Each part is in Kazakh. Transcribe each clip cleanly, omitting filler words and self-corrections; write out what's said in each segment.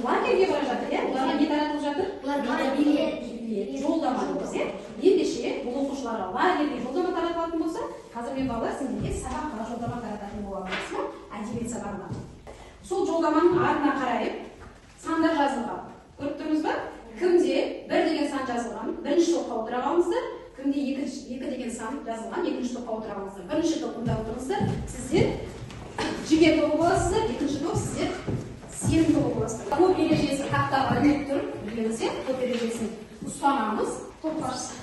Лагерьге бара жатыр, иә? Оларға не таратылып жатыр? Билет, жолдама дейміз, иә? Ендеше бұл оқушыларға лагерьге жолдама таратылатын болса, қазір мен, балалар, сендерге сабаққа жолдама тарататын боламын, жақсы ма? Әдебиет сабағына. Сол жолдаманың артына қарайып сандар жазылған. Көріп тұрмыз ба? Кімде 1 деген сан жазылған, бірінші топқа отыра қалыңыздар. Кімде 2 деген сан жазылған, екінші топқа отыра қалыңыздар. Бірінші топында отырыңыздар. Сіздер жігер тобы боласыздар, екінші топ сіздер сенім тобы боласыздар. Топ ережесі тақтаға ілініп тұр, білеміз, иә? Топ ережесін ұстанамыз. Топ басшысы.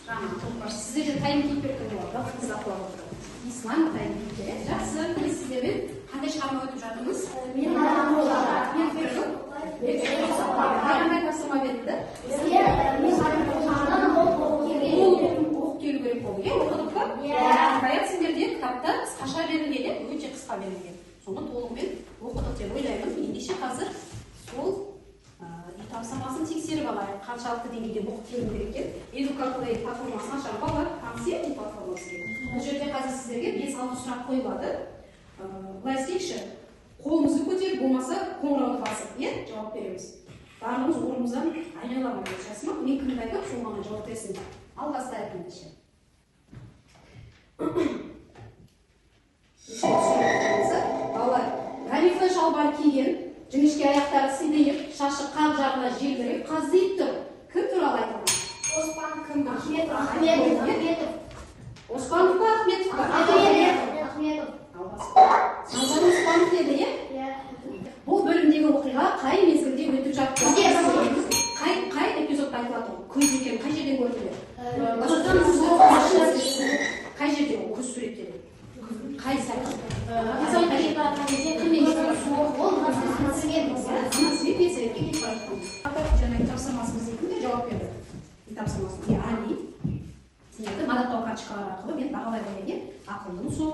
Жаңа топ басшысы. Сіздерден тайым кейіпкер кім болады? Уақытыңызды бақылап отырып. Ислам тайым кейіпкер, иә? Жақсы. Біз сіздермен қандай шығарма өтіп жатырмыз? Қандай тапсырма берілді? Оқып келу керек болды, иә? Оқыдық па? Хикаят сендерде кітапта қысқаша берілген, иә? Өте қысқа берілген. Соны толығымен оқыдық деп ойлаймын. Ендеше қазір сол үй тапсырмасын тексеріп алайық. Қаншалықты деңгейде оқып келу керек екен. Educaplay платформасын ашамын. Балалар, таныс, иә, бұл платформа сізге. Бұл жерде қазір сіздерге 5-6 сұрақ қойылады. Былай істейікші. Қолымызды көтеріп, болмаса қоңырауды басып, иә, жауап береміз. Барлығымыз орнымыздан айналамаймыз, жақсы ма? Мен кімді айтамын, сол маған жауап берсін. Ал бастайық ендеше. Балалар, галифе шалбар киген, жіңішке аяқтары сидиып, шашы қақ жағына желбіреп, қаздиып тұр. Кім туралы айтылған? Оспан. Кім? Ахметов. Ахметов. Оспанов па, Ахметов па? Ахметов. Санжар Оспанов деді, иә? Бұл бөлімдегі оқиға қай мезгілде өтіп жатты? Қай эпизодта айтылады? Көз екен, қай жерден көрдіңдер? Қай жерде ол көз суреттеледі? Қай сәт? Анасымен педсоветке кетіп бара жатқан. Жаңағы тапсырмасы бізге кімдер жауап берді? Үй тапсырмасын. Али. Сендерді мадақтау карточкалары арқылы мен бағалай қояйын, иә? Ақылдың сол.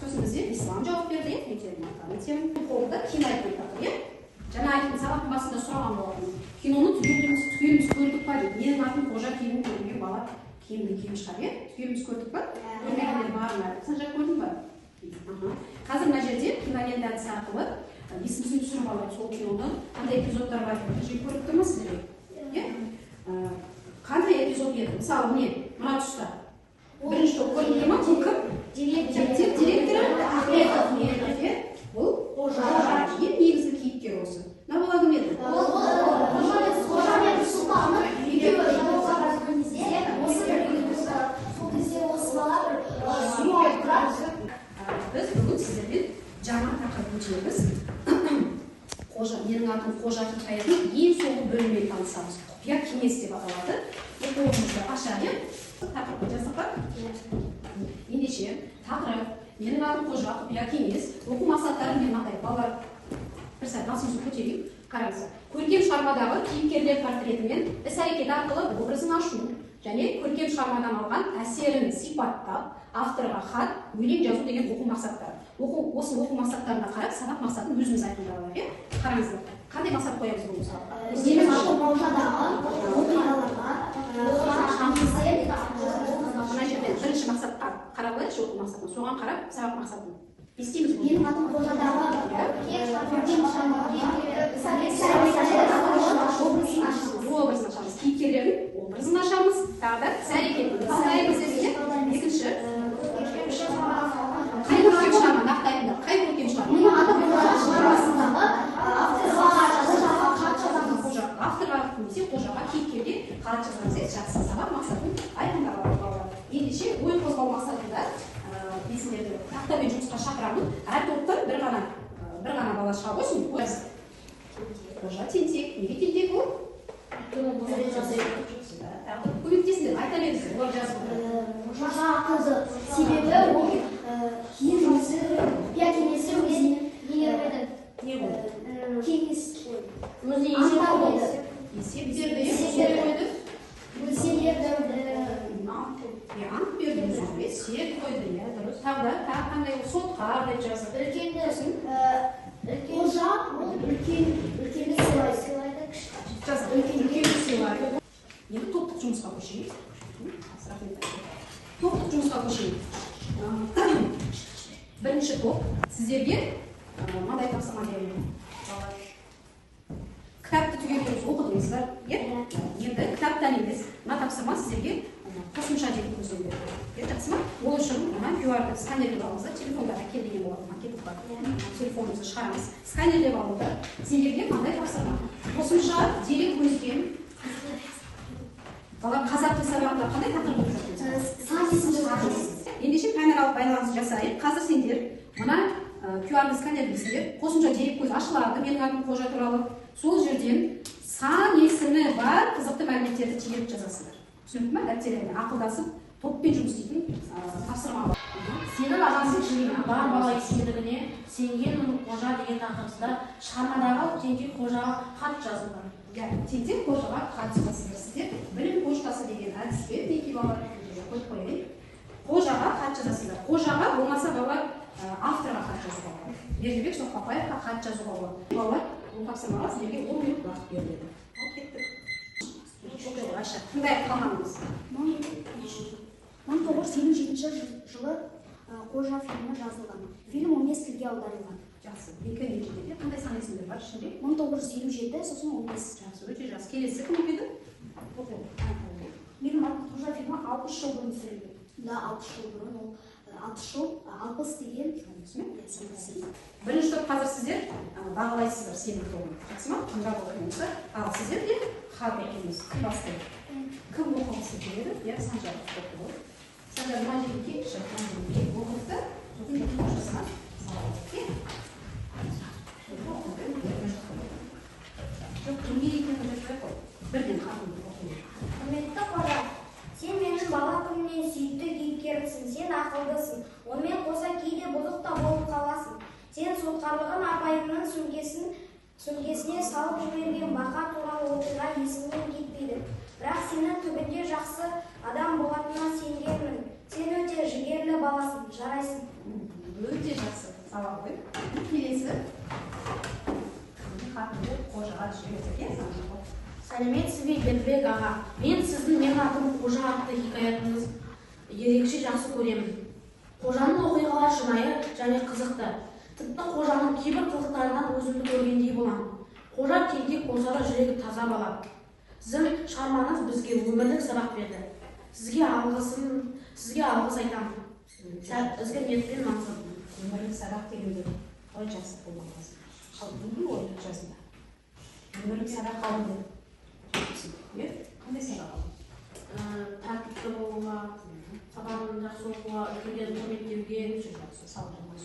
Сосын бізде Ислам жауап берді, иә? Мектебін мақтан етемін. Қолында кино айтып жатыр, иә? Жаңа айттым, сабақтың басында сұраған болатынмын. Киноны түгеліміз көрдік па деп. Менің атым Қожа фильмін көрмеген бала киімді киім шығар, иә? Түгеліміз көрдік па? Көрмегендер бар ма? Санжар, көрдің ба? Қазір мына жерде кинолента әдісі арқылы есімізге түсіріп алайық сол киноны. Қандай эпизодтар бар екенін жиі көріп тұрмыз сіздерге? Иә? Қандай эпизод еді? Мысалы, міне, мына тұста. Бірінші топ көрініп тұр ма? Бұл кім? Мектеп директоры Ахметов. Иә? Бұл Қожа. Ең негізгі кейіпкер осы. Мына бала кім еді? Қожа мен Сұлтанның екеуі жолға барған кезде, осы бір сол кезде осы бала бір су алып тұрады. Біз бүгін сіздермен жаңа тақырып өтеміз. Қожа, менің атым Қожа хикаятының ең соңғы бөлімімен танысамыз. Құпия кеңес деп аталады. Оқуымызды ашайық. Тақырыпты жаздық па? Ендеше, тақырып менің атым Қожа, құпия кеңес. Оқу мақсаттарын мен мынандай, балалар, бір сәт басымызды көтерейік. Қараңыздар. Көркем шығармадағы кейіпкерлер портретімен іс-әрекеті арқылы образын ашу және көркем шығармадан алған әсерін сипаттап, авторға хат, өлең жазу деген оқу мақсаттары. Осы оқу мақсаттарына қарап, сабақ мақсатын өзіміз айқындап алайық, иә? Қараңыздар. Қандай мақсат қоямыз бұл сабаққа? Менің атым Қожадағы оқиғаларға Мына жерде бірінші мақсатқа қарап алайықшы, оқу мақсатына. Соған қарап сабақ мақсатын. Не істейміз бұл? Менің атым Қожадағы көркем шығармадағы образын ашамыз. Образын ашамыз. Кейіпкерлердің образын ашамыз. Тағы да іс-әрекетін талдаймыз, иә? Екінші. Қай көркем шығарма? Нақты айтыңдар. Қай көркем шығарма? Менің атым Қожа шығармасындағы авторға Қожаға хат жазамыз. Қожа, авторға немесе Қожаға, кейіпкерге хат жазамыз, иә? Жақсы, сабақ мақсатын айқындап алайық, балалар. Ендеше ой қозғау мақсатында мен сендерді тақтамен жұмысқа шақырамын. Әр топтан бір ғана бала шыға қойсын. Қожа тентек. Неге тентек ол? Көмектесіңдер, айта беріңіздер, олар жазып отырады. Қожа ақылды. Себебі ол ең өзі құпия кеңесі өзіне не қойды? Не қойды? Кеңес Өзі ант қойды. Есеп берді, иә? Есеп Есеп қойды. Есеп берді. Иә, ант берді, өзі серт қойды, иә, дұрыс. Тағы да, тағы қандай ол? Сотқа деп жазды. Үлкенді, үлкен Қожа ол үлкенді сыйлайды. Жазды. Үлкенді сыйлайды. Енді топтық жұмысқа көшейік. Рахмет. Топтық жұмысқа көшейік. Бірінші топ, сіздерге мынандай тапсырма беремін. Кітапты түгел оқыдыңыздар, иә? Енді кітаптан емес, мына тапсырма сіздерге қосымша дерек көзден береді. Иә, жақсы ма? Ол үшін мына QR-ды сканерлеп алыңыздар, телефонда әкел деген болатын, әкеліп бар. Телефонымызды шығарамыз, сканерлеп алыңдар. Сендерге мынандай тапсырма. Қосымша дерек көзден. Балалар, қазақ тілі сабағында қандай тақырып өтіп жатыр? Сан есім. Ендеше камералық байланыс жасайық. Қазір сендер мына QR-ды сканерлейсіңдер, қосымша дерек көзі ашылады, менің атым Қожа туралы. Сол жерден сан есімі бар қызықты мәліметтерді теріп жазасыңдар. Түсінікті ма? Дәптеріне ақылдасып, топпен жұмыс істейтін тапсырма бар. Сенің ағасың бар бала екендігіне сенгенмін Қожа деген тақырыпта шығармадағы тентек Қожаға хат жазылған. Иә, тентек Қожаға хат жазасыздар сіздер. Білім поштасы деген әдіспен, мінекей балалар, қойып қояйын. Қожаға хат жазасыздар. Қожаға болмаса балалар авторға хат жазуға болады. Бердібек Соқпақбаевқа хат жазуға болады. Балалар, бұл тапсырмаға сіздерге 10 минут уақыт беріледі. Ал кеттік. Айша, тыңдайық қалғанымыз. 1957 жылы Қожа фильмі жазылған. Фильм 15 тілге аударылған. Жақсы. Екі мемлекетте қандай сан есімдер бар ішінде? 1957, сосын 15. Жақсы, өте жақсы. Келесі кім оқиды? Оқы. Менің атым Қожа фильмі 60 жыл бұрын түсірілген. Да, 60 жыл бұрын ол 60 жыл, 60 деген. Бірінші топ, қазір сіздер бағалайсыздар сенің тобын. Жақсы ма? Тыңдап оқимыздар. Ал сіздер де хат оқимыз. Кім бастайды? Кім оқығысы келеді? Иә, Санжар оқы ғой. Санжар, мына жерге келші, мына жерге келіп оқыды да, сосын қожасына салады. Жоқ, кімге екенін жазбай қой. Бірден хатыңды оқы. Құрметті Қожа, сен менің бала күнімнен сүйікті кейіпкерімсің, сен ақылдысың. Онымен қоса кейде бұзық та болып қаласың. Сен сотқарлығын апайымның сөмкесіне салып жіберген бақа туралы оқиға есімнен кетпейді. Бірақ сенің түбінде жақсы адам болатынына сенгенмін. Сен өте жігерлі баласың, жарайсың. Өте жақсы. Сабақ ғой. Келесі. Хатымды Қожаға жібердік, иә, Санжар? Сәлеметсіз бе, Бердібек аға. Мен сіздің менің атым Қожа атты хикаятыңыз ерекше жақсы көремін. Қожаның оқиғалары шынайы және қызықты. Тіпті Қожаның кейбір қылықтарынан өзімді көргендей боламын. Қожа тентек болса да жүрегі таза бала. Сіздің шығармаңыз бізге өмірлік сабақ берді. Сізге алғыс айтамын. Ізгі ниетпен Мансұр. Өмірлік сабақ дегенді қалай жақсы қолданасың? Қалдың ғой жасында. Өмірлік сабақ алдым деп. Қандай сабақ алдың? Тәртіпті болуға, сабағын жақсы оқуға, үлкендерді құрметтеуге. Жақсы, сау болыңыз.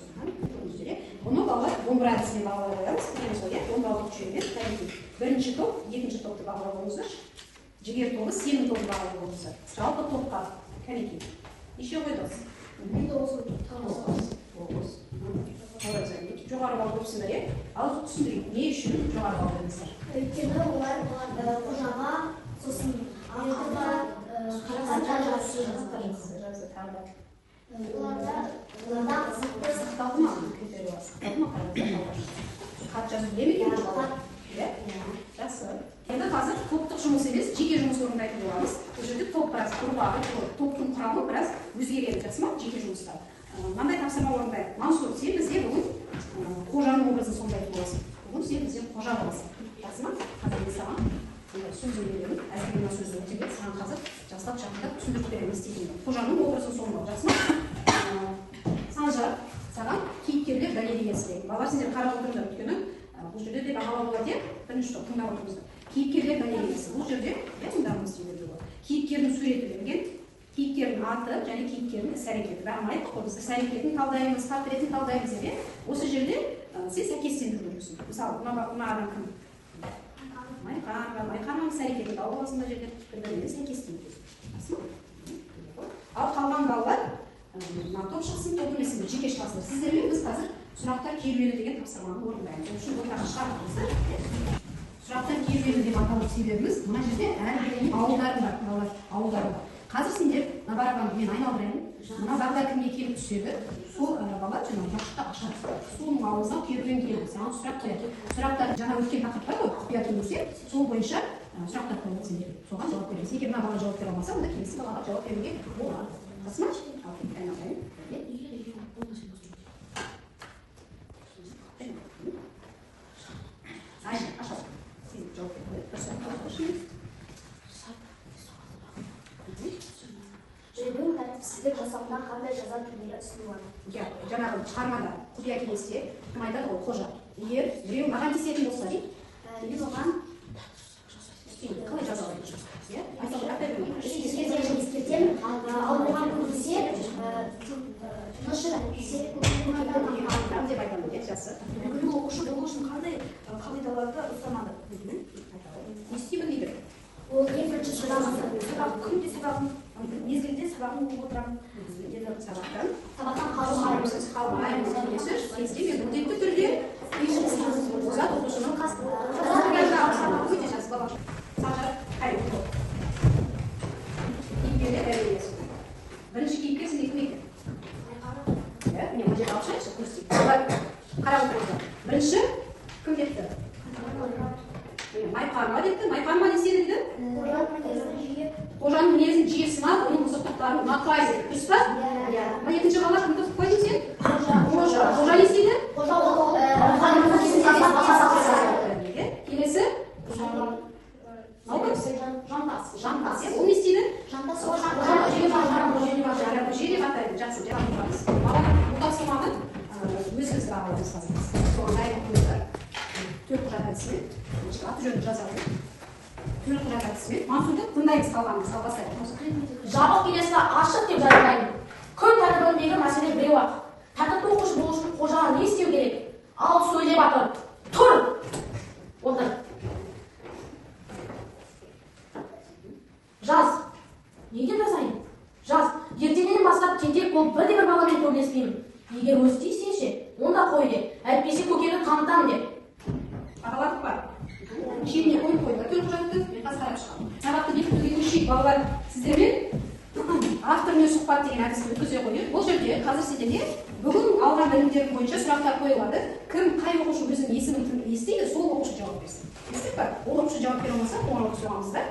Бұны балалар домбыра әдісімен бағалай қоямыз. Білеміз ғой, иә? Домбыралық жүйемен. Бірінші топ, екінші топты бағалап қойыңыздар. Жігер тобы, сенім тобын бағалап қойыңыздар. Жалпы топқа кәнекей. Неше қойдыңыз? 9. 9. Жоғары балл қойыпсыңдар, иә? Ал түсіндірейік, не үшін жоғары балл қойдыңыздар? Өйткені олар Қожаға, сосын ақылға қарағанда жақсы жазды. Тағы да. Оларда қызықты Сақталды ма? Критериялар сақталды ма? Қараңыздар, хат жазу біле ме екен балалар? Иә? Жақсы. Енді қазір топтық жұмыс емес, жеке жұмыс орындайтын боламыз. Бұл жерде топ біраз ұрпағы, топтың құрамы біраз өзгереді, жақсы ма? Жеке жұмыста. Мынандай тапсырма орындайық. Мансұр, сен бізге бүгін Қожаның образын сомдайтын боласың. Бүгін сен бізден Қожа боласың. Жақсы ма? Қазір мен саған сөзін беремін. Әзірге мына сөзді өте бер. Саған қазір жақсылап жақындап түсіндіріп беремін, не істейтініңді. Қожаның образын сомдау, жақсы ма? Санжар, саған кейіпкерлер галереясы деген. Балалар, сендер қарап отырыңдар, өйткені бұл жерде де бағалау болады, иә? Бірінші топ тыңдап отырыңыздар. Кейіпкерлер галереясы. Бұл жерде, иә, тыңдарымыз деуге болады. Кейіпкердің суреті берілген, кейіпкердің аты және кейіпкердің іс-әрекеті. Бәрін айттық қой, біз іс-әрекетін талдаймыз, портретін талдаймыз деп, иә? Осы жерде сен сәйкестендіру керексің. Мысалы, мына адам кім? Майқанова. Майқанованың іс-әрекетін тауып аласың мына жерде, бір-бірімен сәйкестендіресің. Жақсы ма? Ал қалған балалар мына топ шықсын, топ емес, жеке шығасыңдар. Сіздермен біз қазір сұрақтар керуені деген тапсырманы орындаймыз. Ол үшін ортаға шығарыңыздар. Сұрақтар керуені деп аталу себебіміз, мына жерде әрбірінің ауылдары бар, балалар, ауылдары бар. Қазір сендер мына барабанды мен айналдырайын. Мына бағдар кімге келіп түседі, сол бала жаңағы бақытты ашады. Соның аузына керуен келді, саған сұрақ қояды. Сұрақтар жаңа өткен тақырып бар ғой, құпия кеңесі, сол бойынша сұрақтар қойылады сендерге. Соған жауап береміз. Егер мына бала жауап бере алмаса, онда келесі балаға жауап беруге болады. Жақсы ма? Ал, айналдырайын. Тәртіпсіздік жасауына қандай жаза түрлері ұсынылады? Иә, жаңағы шығармада құпия кеңесте кім айтады ғой? Қожа. Егер біреу маған тиісетін болса дейді, Мен оған қалай жазалайды? Иә, айта беріңіз. Ескертемін, ал оған көнбесе, деп айтамын, иә, жақсы. Үлгілі оқушы болу үшін қандай қағидаларды ұстанады? Не істеймін дейді? Ол ең бірінші сабақ Күнде сабағын мезгілде сабағын оқып отырамын. Сабақтан сабақтан қалмаймыз. Қалмаймыз. Келесі кезде мен міндетті түрде озат оқушының өте жақсы бала. Санжар, қай кейіпкерлер дәрежесі. Бірінші кейіпкер сізде кім екен? Иә, міне, мына жерге алып шығайықшы, көрсетейік. Қарап отырыңыздар. Бірінші кім депті? Майқарма депті. Майқарма не істеді деді? Қожаның мінезін жиі сынап, оның бұзықтықтарын ұнатпайды. Дұрыс па? Иә. Мына екінші бала кімді қойдың сен? Қожа. Қожа не істейді? Қожа. Келесі? Жантас. Жантас. Ол не істейді? Жантас. Көже деп атайды. Жақсы, жауап. Балалар, бұл тапсырманы өзіңіз бағалаңыз. Соған дайын қойыңыздар. Төлқұжат әдісімен, аты жөнін жазады. Төлқұжат әдісімен Мансұрды тыңдаймыз, қалғанын жалғастайық. Жабық келесі ашық деп жариялаймын. Күн тәртібіндегі мәселе біреу-ақ. Тәртіпті оқушы болу үшін қожаға не істеу керек? Ал сөйлеп атыр. Тұр. Отыр. Жаз. Неге жазайын? Жаз. Ертеңнен бастап тентек болып бірде-бір баламен төбелеспеймін. Егер өзі тисе ше, онда қой деп. Әйтпесе көкені танытамын деп. Бағаладық па? Шетіне қойып қойдық. Төлқұжатты мен қазір қарап шығамын. Сабақты бекітуге көшейік, балалар. Сіздермен автормен сұхбат деген әдісті өткізе қояйық. Бұл жерде қазір сендерге бүгін алған білімдерің бойынша сұрақтар қойылады. Кім, қай оқушы өзінің есімін естиді, сол оқушы жауап берсін. Естік па? Ол оқушы жауап бере алмаса, қоңырау соғамыз да.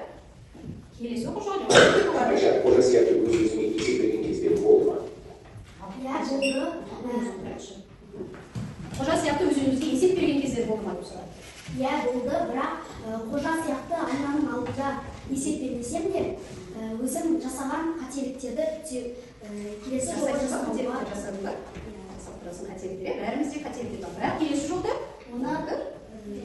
Келесі оқушыға жауап беруге болады. Айша, қожа сияқты өз-өзіңе есеп берген кездер болды ма? Иә, болды. Қожа сияқты өз-өзіңізге есеп берген кездер болды ма деп сұрады. Иә, болды, бірақ қожа сияқты айнаның алдында есеп бермесем де, өзім жасаған қателіктерді келесі жолы жасамауға. Жасадың ба? Жасап тұрасың қателіктер, бәрімізде қателіктер бар. Бірақ келесі жолда оны не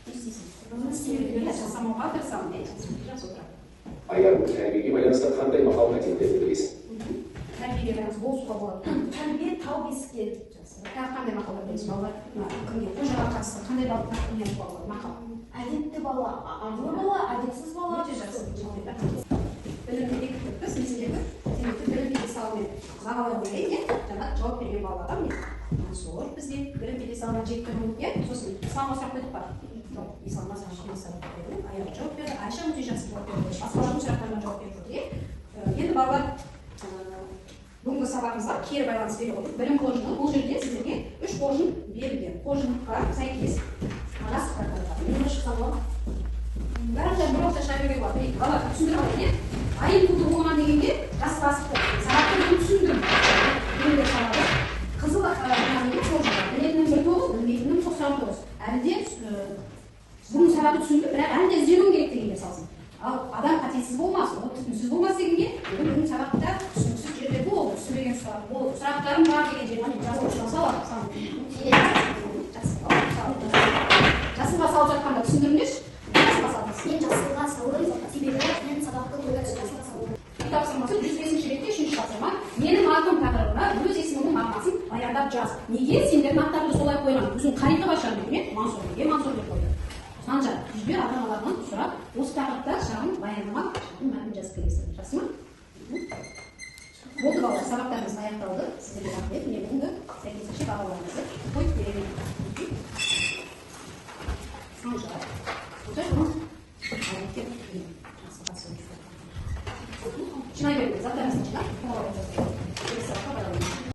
істейсің? Оны істемеуге Жасамауға тырысамын, иә. Жақсы отырады. Айару, тәрбиеге байланысты қандай мақал мәтелдерді білесің? Тәрбиеге байланысты болысуға болады. Тәрбие тау бесікке. Жақсы. Тағы қандай мақалдар білесіз, балалар? Кімге? Қожаға қатысты қандай не айтуға болады? Мақал. Әдепті бала, арлы бала, әдепсіз бала. Өте жақсы. Білімді бекіттік біз, несіндегі? Демек, білім пьедесталымен бағалай қояйын, иә? Жаңа жауап берген балаларға міне. Мансұр бізде білім пьедесталына жетті бүгін, иә? Сосын Исламға сұрақ қойдық па? Жоқ, Исламға сұрақ қойдық. Аяқ жауап берді, Айша өте жақсы жауап берді. Басқалардың сұрақтарына жауап беріп отыр, иә? Енді балалар, бүгінгі сабағымызға кері байланыс бере отырып, білім қоржыны, бұл жерде сіздерге 3 қоржын берілген. Қоржынға сәйкес ағаш сұрақтар. Мен шықса болады. Бәрі бір уақытта шыға беруге болады. Балалар, түсіндіріп алайын, иә? Айым туды болған дегенге жас басыпты. Сабақты мен түсіндім. Білімдер салады. Қызыл қоржын. Білетінім 1,9, білмейтінім 99. Әлі де бүгін сабақты түсіндім, бірақ әлі де ізденуім керек дегенге салсын. Ал адам қатесіз болмас, ол түсініксіз болмас дегенге бүгін сабақта түсініксіз жерлер болды, түсінбеген сұрақ болды, сұрақтарым бар деген жерге жазып салады. Жасылға салып жатқанда түсіндіріңдерші. Жасылға салыңыз. Мен жасылға салдым, себебі мен сабақты толық салдым. Тапсырмасы 105-ші бетте 3-ші тапсырма. Менің атым тақырыбына өз есіміңнің мағынасын баяндап жаз. Неге сендердің аттарыңды солай қойған? Өзінің тарихы бар шығар деймін, Мансұр неге Мансұр деп қойды? Санжар, жүзбе ата-аналарынан сұрап, осы тақырыпта шағын баяндама, шағын мәтін жазып келесің. Жақсы ма? Болды, балалар, сабақтарымыз аяқталды. Сіздерге рахмет. Міне, бүгінгі сәйкесінше бағаларыңызды қойып беремін. Санжар, Санжар, жақсы қатысып. Жинай беріңіз, заттарыңызды жинап, қоңырау жасайық.